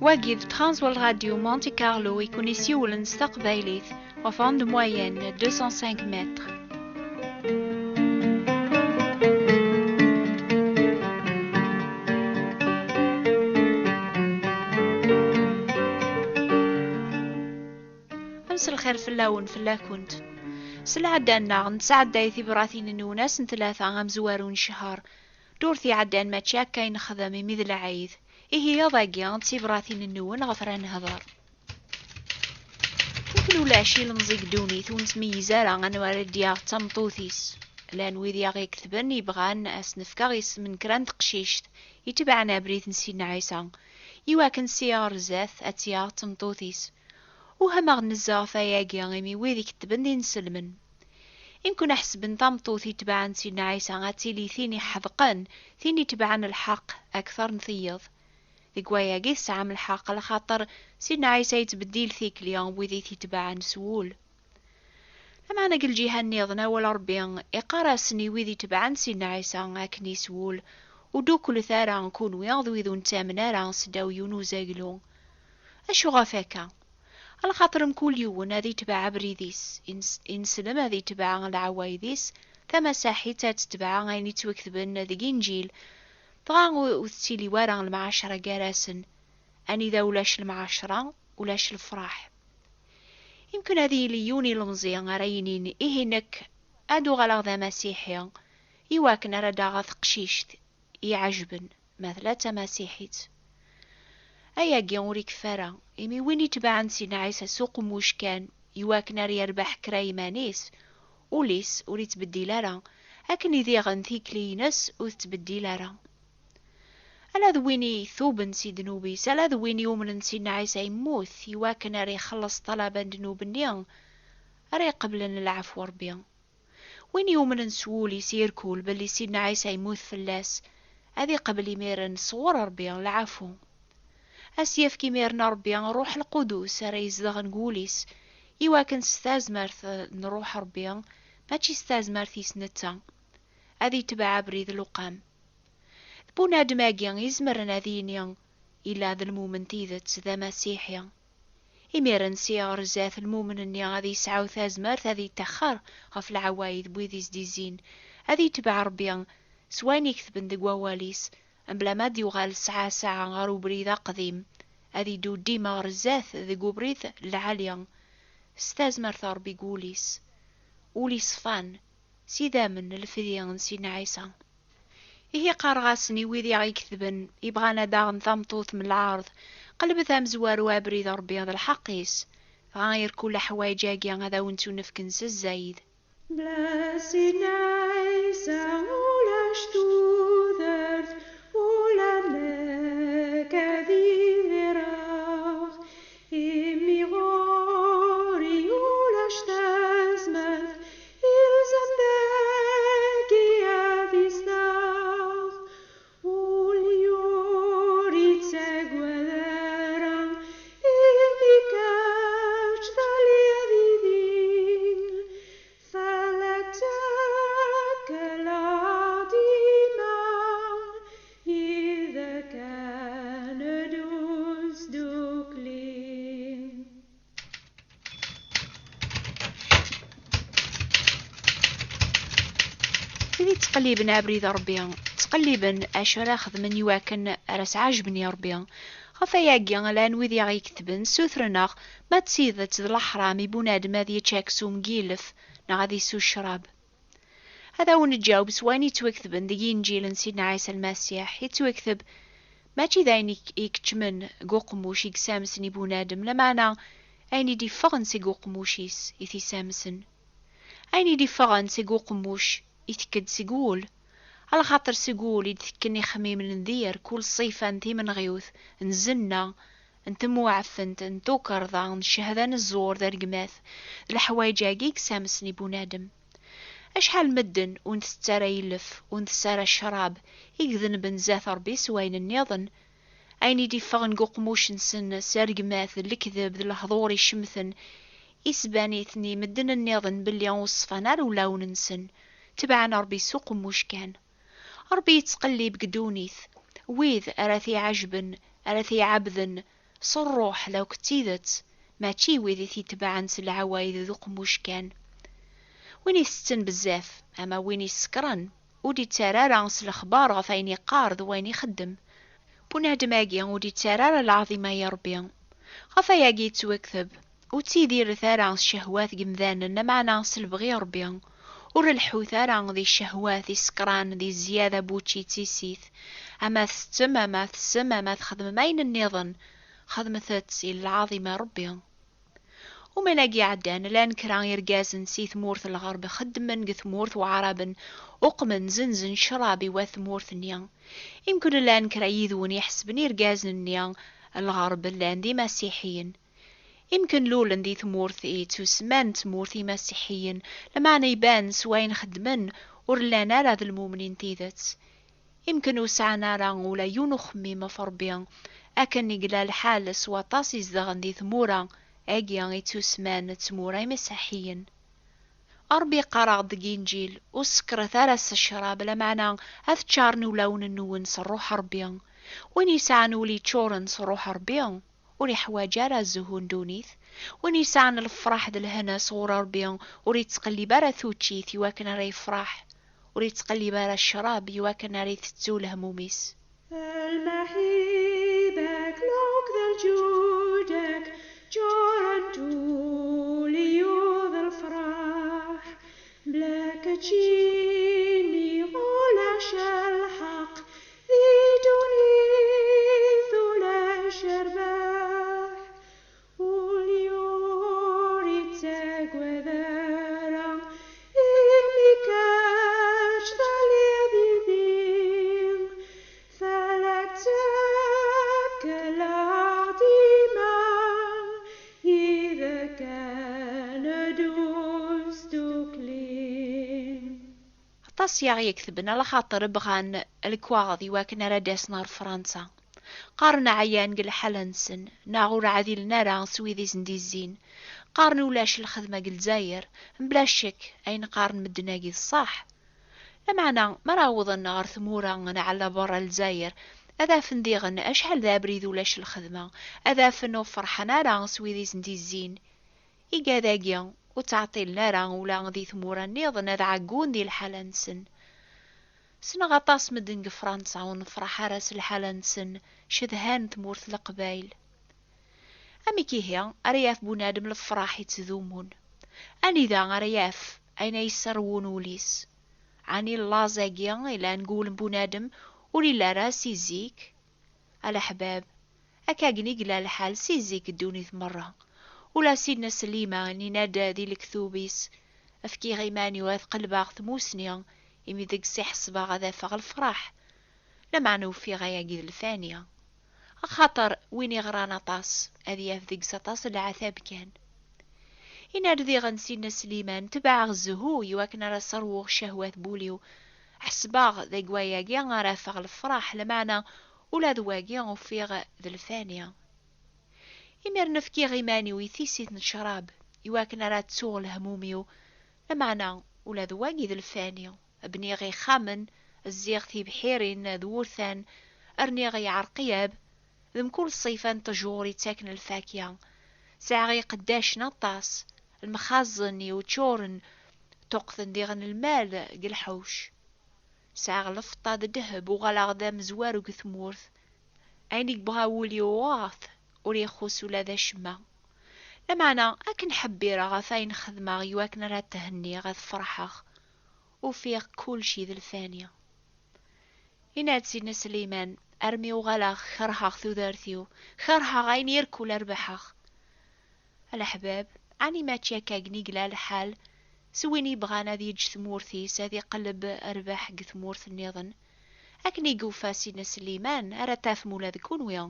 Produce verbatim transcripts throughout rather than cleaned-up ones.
Wagi d Transworld Radio Monte Carlo i kun-isiwlen s taqbaylit ɣef onde moyenne deux cent cinq mètres. Mselxir fell-awen, fell-akent. S lɛadda-nneɣ, nesɛedday tibratin-nwen ass n tlata amezwaru n ccher. Ddurt iɛeddan mačči akka i nexdem imi d lɛid. Ihi iḍ-agi d tibratin-nwen ɣef ara nehder. Mkul ulac ilemẓi deg ddunit ur nettmeyyiz ara anwa ara d-yaɣ d tameṭṭut-is. Llan wid i aɣ-iketben yebɣan ad s-nefk isem n kra n teqcict itebɛen abrid n Sidna Ɛisa, iwakken sya ɣer zdat ad tt-yaɣ d tameṭṭut-is. Uhmeɣ nezzeh ɣef wayagi imi wid ikettben d inselmen. Imken ad ḥesben tameṭṭut itebɛen Sidna Ɛisa ad tili tin iḥedqen, tin itebɛen lḥeqq akter n tiyeḍ. Deg wayagi tesɛam lḥeqq, lxaṭer Sidna Ɛisa yettbeddil tikli n wid i t-itebɛen s wul. Lameɛna deg lǧiha nniḍen, awal Ṛebbi iqqar-asen i wid itebɛen Sidna Ɛisa akken i s wul, ur dduklet ara kunwi d wid ur nettamen ara seddaw yiwen uzaglu. Acu ɣef akka? Alaxaṭer mkul yiwen ad itbeɛ abrid-is, ins-, ineslem ad itbeɛ leɛwayed-is, tamasaḥit ad tetbeɛ ayen ittwaketben deg Inǧil, dɣa ur, ur tettili wara lemɛacra gar-asen, anida ulac lemɛacra, ulac lefraḥ. Imken ad yili yiwen ilemẓi ara yinin, ihi nekk ad uɣaleɣ d amasiḥi, iwakken ara d-aɣeɣ teqcict iɛejben, ma tella d tamasiḥit. Ayagi ur ikeffi ara, imi win itebɛen Sidna Ɛisa s uqemmuc kan, iwakken ar yerbeḥ kra iman-is, ul-is ur ittbeddil ara, akken i diɣen tikli-ines ur tettbeddil ara. Ala d win ituben si ddnub-is, ala d win yumnen Sidna Ɛisa yemmut, iwakken ar ixelleṣ ṭṭlaba n ddnub-nni, ara iqeblen lɛefw Ṛebbi. Win yumnen s wul-is irkul belli Sidna Ɛisa yemmut fell-as, ad iqbel imiren sɣur Ṛebbi lɛafu. Ad s-yefk imiren Ṛebbi Ṛṛuḥ Lqudus ara izedɣen deg wul-is, iwakken s tazmert n Ṛṛuḥ Ṛebbi, mačči s tazmert-is netta, ad itbeɛ abrid luqam. D bunadem-agi izemren ad yini illa d lmumen tidet, d amasiḥi. Imiren si ɣer zdat, lmumen-nni ad yesɛu tazmert ad yettaxxer ɣef leɛwayed n wid i s-d-izzin, ad yetbeɛ Ṛebbi s wayen i ketben deg wawal-is, mebla ma d-yuɣal sɛa sɛa ɣer ubrid aqdim, ad iddu dima ɣer zdat deg ubrid lɛali, s tazmert n Ṛebbi deg wul-is. Ul iṣfan, s idammen n lefdi n Sidna Ɛisa. Ihi qqareɣ-asen i wid i aɣ-iketben, ibɣan ad d-aɣen tameṭṭut m lɛerḍ, qelbet amezwaru abrid Ṛebbi d lḥeqq-is, dɣa irkul leḥwayeǧ-agi ad awen-ttunefken s zzayed. Bla Sidna Ɛisa ulac tudert, ulamek ad idireɣ, imi ɣur-i ulac tazmert, ilzem dagi ad isteɣ. Ul-iw ur ittagad ara, imi kečč taliḍ yid-i, fell-ak ttakleɣ dima, yid-k ad neddu s dukli. Wid yettqelliben abrid n Ṛebbi, ttqelliben acu ara xedmen iwakken ara s-ɛejben i Ṛebbi. Ɣef wayagi, llan wid i aɣ-iketben, ssutren-aɣ ma d tidet d leḥram i bunadem ad yečč aksum n yilef neɣ ad isew ccrab. Ad awen-neǧǧaweb s wayen yettwaketben deg Yinǧil n Sidna Ɛisa Lmasiḥ, yettwakteb, mačči d ayen i k-, ikeččmen deg uqemmuc i isamsen i bunadem, lameɛna ayen i d-iffɣen seg uqemmuc-is i t-isamsen. Ayen i d-iffɣen seg uqemmuc itekk-d seg wul, alaxaṭer seg wul i d-tekken ixemmimen n dir, kul ṣṣifa n timenɣiwt, n zzenna, n temweɛfent, n tukerḍa, n ccehda n zzur d rregmat, d leḥwayeǧ-agi i isamsen i bunadem. Acḥal n medden ur ntett ara ilef, ur ntess ara ccrab, i idenben zdat Ṛebbi s wayen nniḍen. Ayen i d-iffɣen deg uqemmuc-nsen s rregmat, d lekdeb, d lehḍur icemten, isban-iten i medden nniḍen belli ur ṣfan ara ulawen-nsen, tebɛen Ṛebbi s uqemmuc kan. Ṛebbi yettqellib deg ddunit wid ara t-iɛejben, ara t-iɛebden, s ṛṛuḥ law d tidet, mačči wid i t-itebɛen s leɛwayed d uqemmuc kan. Win itetten bezzaf, ama win isekṛen, ur d-ittarra ara s lexbar ɣef wayen iqqar d wayen ixeddem. Bunadem-agi ur d-ittarra ara lɛaḍima i Ṛebbi. Ɣef wayagi yettwakteb, ur ttidiret ara s ccehwat n yimdanen, lameɛna s lebɣi n Ṛebbi. Ur leḥḥut ara di ccehwat isekṛan, di zzyada n wučči d tissit. Ama tettettem, ama tessem, ama txedmem ayen nniḍen, xedmet-t i lɛaḍima n Ṛebbi. Uman-agi iɛeddan, llan kra irgazen si tmurt n lɣerb xeddmen deg tmurt n Waɛraben, uqmen, zenzen ccrab i wat tmurt-nni. Imken llan kra yid-wen iḥesben irgazen-nni n lɣerb llan d imasiḥiyen. Imken lulen di tmurt i ttusemman d tmurt imasiḥiyen, lameɛna iban s wayen xeddmen ur llan ara d lmumnin n tidet. Imken ur sɛan ara ula yiwen uxemmim ɣef Ṛebbi, akken i yella lḥal s waṭas izedɣen di tmura-agi i ttusemman d tmura imasiḥiyen. Ṛebbi yeqqar-aɣ-d deg Inǧil: "Ur sekṛet ara s ccrab, lameɛna ad ččaren ulawen-nwen s Ṛṛuḥ n Ṛebbi." Win yesɛan ul yeččuren s Ṛṛuḥ n Ṛebbi, ur iḥwaǧ ara zzhu n ddunit. Win yesɛan lefṛaḥ d lehna sɣur Ṛebbi, ur ittqellib ara tuččit i wakken ara yefṛeḥ, ur ittqellib ara ccrab i wakken ara itettu lehmum-is. Lmaḥiba-k akked lǧuda-k ččurent ul-iw d lefṛaḥ, bla keččini ulac lḥeqq di ddunit, ulac rrbeḥ. Ul-iw ur ittagad ara, imi kečč telliḍ yid-i. Fell-ak ttekleɣ dima, yid-k ad neddu s tdukli. Aṭas i aɣ-yeketben alaxaṭer bɣan lekwaɣeḍ i wakken ara d-asen ɣer Fransa. Qqaren ɛyan deg lḥala-nsen, neɣ ur ɛdilen ara s wid i sen-d-izzin. Qqaren ulac lxedma deg Lezzayer, mebla ccek ayen qqaren medden-agi d ṣṣeḥ. Lameɛna, mi ara awḍen ɣer tmura n ɛla berra Lezzayer, ad afen diɣen acḥal d abrid ulac lxedma, ad afen ur ferḥen ara s wid i sen-d-izzin. Igad-agi ur ttɛeṭṭilen ara ula di tmura nniḍen ad ɛeggun di lḥala-nsen. Ssneɣ aṭas medden deg Fransa ur nefṛaḥ ara s lḥala-nsen, cedhan tmurt n Leqbayel. Amek ihi ara yaf bunadem lefṛaḥ ittdumun? Anida ara yaf ayen ay yesserwun ul-is? Ɛni laẓ-agi yellan deg wul n bunadem ur yelli ara si zik? A leḥbab, akka akken i yella lḥal si zik ddunit merra. Ula Sidna Sliman yenna-d di lektub-is: "Fkiɣ iman-iw ad qelbeɣ tmusni, imi deg-s i ḥesbeɣ ad afeɣ lefṛaḥ, lameɛna ufiɣ ayagi d lfani." Axaṭer win iɣran aṭas, ad yaf deg-s aṭas n leɛtab kan. Yenna-d diɣen Sidna Sliman: "Tebɛeɣ zzhu i wakken ara sserwuɣ ccehwat n wul-iw. Ḥesbeɣ deg wayagi ara afeɣ lefṛaḥ, lameɛna ula d wagi ufiɣ d lfani." Imiren fkiɣ iman-iw i tissit n ccrab, i wakken ara ttuɣ lehmum-iw, lameɛna ula d wagi d lfani. Bniɣ ixxamen, zziɣ tibḥirin d wurtan, rniɣ iɛerqiyab, d mkul ṣṣifa n ṭṭjur ittaken lfakya. Sɛiɣ iqeddacen aṭas, lemxaẓen-iw ččuren, ṭṭuqqten diɣen lmal deg lḥewc. Sɛiɣ lfeṭṭa d ddheb, uɣaleɣ d amezwaru deg tmurt. Ayen i yebɣa wul-iw uɣeɣ-t, ur ixuṣ ula d acemma. Lameɛna, akken ḥebbireɣ ɣef ayen xedmeɣ i wakken ara thenniɣ, ad ferḥeɣ, ufiɣ kulci d lfani. Yenna-d Sidna Sliman: "Armi uɣaleɣ kerheɣ tudert-iw, kerheɣ ayen irkul rebḥeɣ." A leḥbab, ɛni mačči akka akken i yella lḥal s win yebɣan ad yeǧǧ tmurt-is, ad iqelleb rrbeḥ deg tmurt nniḍen? Akken i yufa Sidna Sliman, ara tafem ula d kunwi.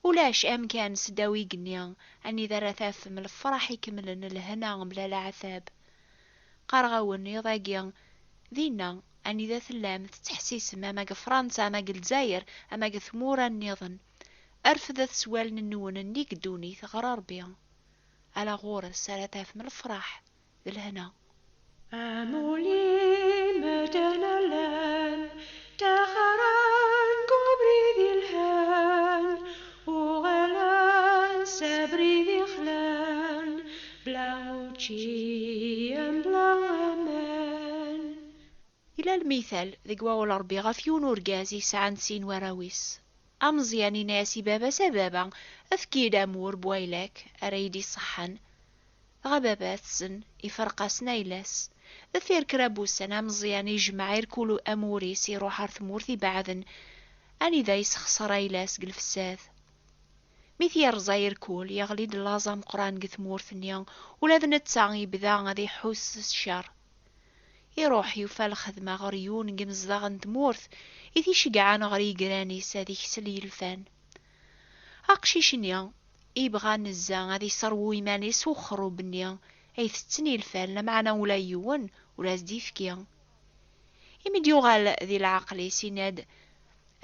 Ulac amkan seddaw igenni anida ara tafem lefṛaḥ ikemlen, lehna mebla leɛtab. Qqareɣ-awen iḍ-agi, dinna anida tellam tettḥessisem, ama deg Fransa, ama deg Lezzayer, ama deg tmura nniḍen, refdet s wallen-nwen nnig ddunit ɣer Ṛebbi. Ala ɣur-s ara tafem lefṛaḥ d lehna. Amulli medden llan ttaxaren deg ubrid yelhan, uɣaleɣ Mital, deg wawal Ṛebbi ɣef yiwen urgaz yesɛan sin warraw-is. Ameẓyan yenna-yas i baba-s: "A baba, efk-iyi-d amur n waylak ara yi-d-iṣeḥḥen." Dɣa baba-tsen iferq-asen ayla-s. Deffir kra n wussan, ameẓyan ijmeɛ irkul amur-is, iruḥ ɣer tmurt ibeɛden, anida yessexṣer ayla-s deg lefsad. Mi t-yerẓa irkul, yeɣli-d laẓ ameqqran deg tmurt-nni, ula d netta yebda ad iḥuss s ccer. Iruḥ yufa lxedma ɣer yiwen n yimezdaɣ n tmurt i t-iceggɛen ɣer yigran-is ad iksel ilfan. Aqcic-nni ibɣa nezzeh ad iṣerwu iman-is s uxerrub-nni ay tetten ilfan, lameɛna ula yiwen ur as-d-ifki. Imi d-yuɣal di leɛqel-is, yenna-d: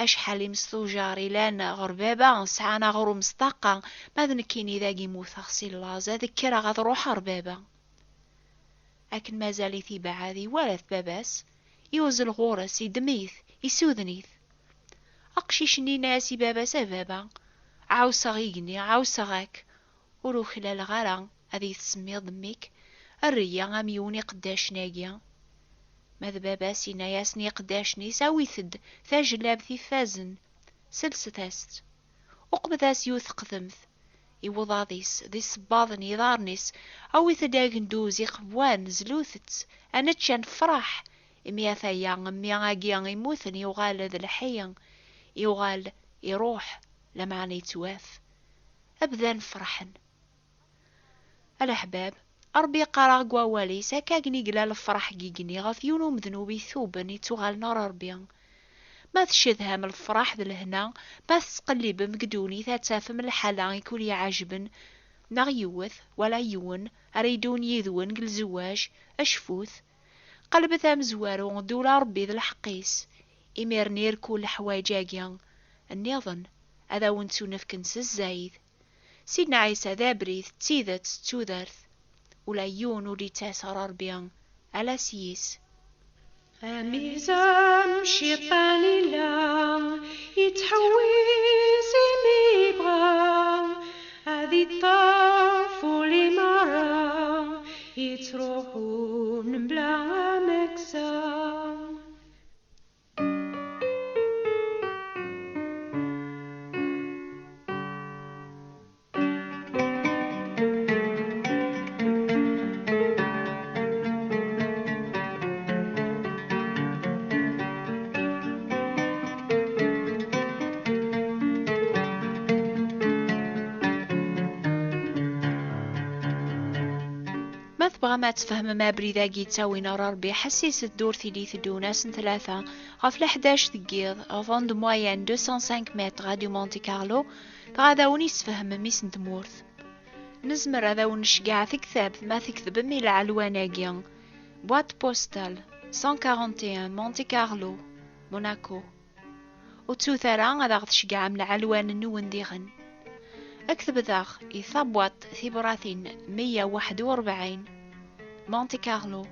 "Acḥal imesṭujar ilan ɣer baba, sɛan aɣrum s ṭṭaqa, ma d nekkini dagi mmuteɣ si llaẓ, ad kkreɣ ad ruḥeɣ ɣer baba." Akken mazal-it ibɛed, iwala-t baba-s, yuzzel ɣur-s, iddem-it, isuden-it. Aqcic-nni yenna-yas i baba-s: "A baba, ɛawseɣ igenni, ɛawseɣ-ak, ur uklaleɣ ara ad iyi-tsemmiḍ mmi-k, err-iyi am yiwen iqeddacen-agi." Ma d baba-s, yenna-yasen i iqeddacen-is: "Awit-d tajellabt ifazen, selset-as-tt, uqmet-as yiwet teqdemt i wuḍad-is, d isebbaḍen iḍarren-is, awit-d agenduz iqewwan, zlut-tt, ad nečč, ad nefreḥ, imi ataya mmi-agi immuten yuɣal d lḥi, yuɣal iruḥ, lameɛna yettwaf." Bdan ferḥen. A leḥbab, Ṛebbi yeqqar-aɣ deg wawal-is, akka akken i yella lefṛaḥ deg igenni ɣef yiwen umednub ituben, ittuɣalen ɣer Ṛebbi. Ma tcedham lefṛaḥ d lehna, ma tettqellibem deg ddunit ad tafem lḥala i kul iɛejben, neɣ yiwet wala yiwen ara yedun yid-wen deg lzewwaj, acfut, qelbet amezwaru, ddula Ṛebbi d lḥeqq-is, imiren irkul leḥwayeǧ-agi nniḍen ad awen-ttunefken s zzayed. Sidna Ɛisa d abrid, d tidet, d tudert. Ula yiwen ur d-ittas ɣer Ṛebbi ala s yis. Amizan cciṭan illa yettḥewwis imi yebɣa ad iṭṭef ul-i merra, yettruḥu mebla ameksa. Ma tebɣam ad tfehmem abrid-agi yettawin ɣer Ṛebbi, ḥessis-d ddurt i d-iteddun ass n tlata ɣef leḥdac deg yiḍ, ɣef onde moyenne deux cent cinq mètres Radio Monte Carlo, dɣa ad awen-isfehm mmi-s n tmurt. Nezmer ad awen-nceggeɛ tektabt ma tketbem i lɛelwan-agi: boîte postale cent quarante et un, Monte Carlo, Monaco. Ur ttut ara ad aɣ-tceggɛem lɛelwan-nwen diɣen. Ktbet-aɣ i tabwaṭ tibratin meyya u waḥed u rebɛin, Monte Carlo,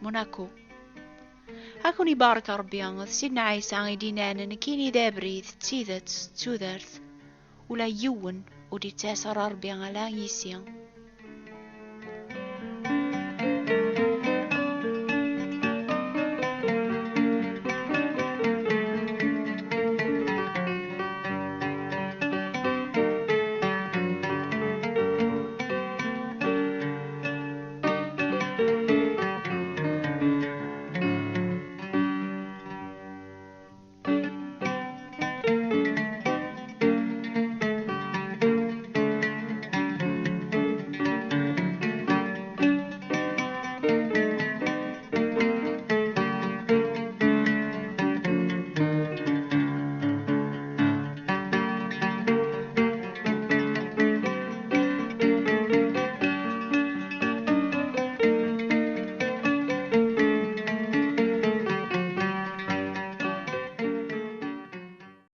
Monaco. Ad ken-ibarek Ṛebbi, d Sidna Ɛisa i d-yennan: "Nekkini d abrid, d tidet, d tudert. Ula yiwen ur d-ittas ɣer Ṛebbi ala yis-i."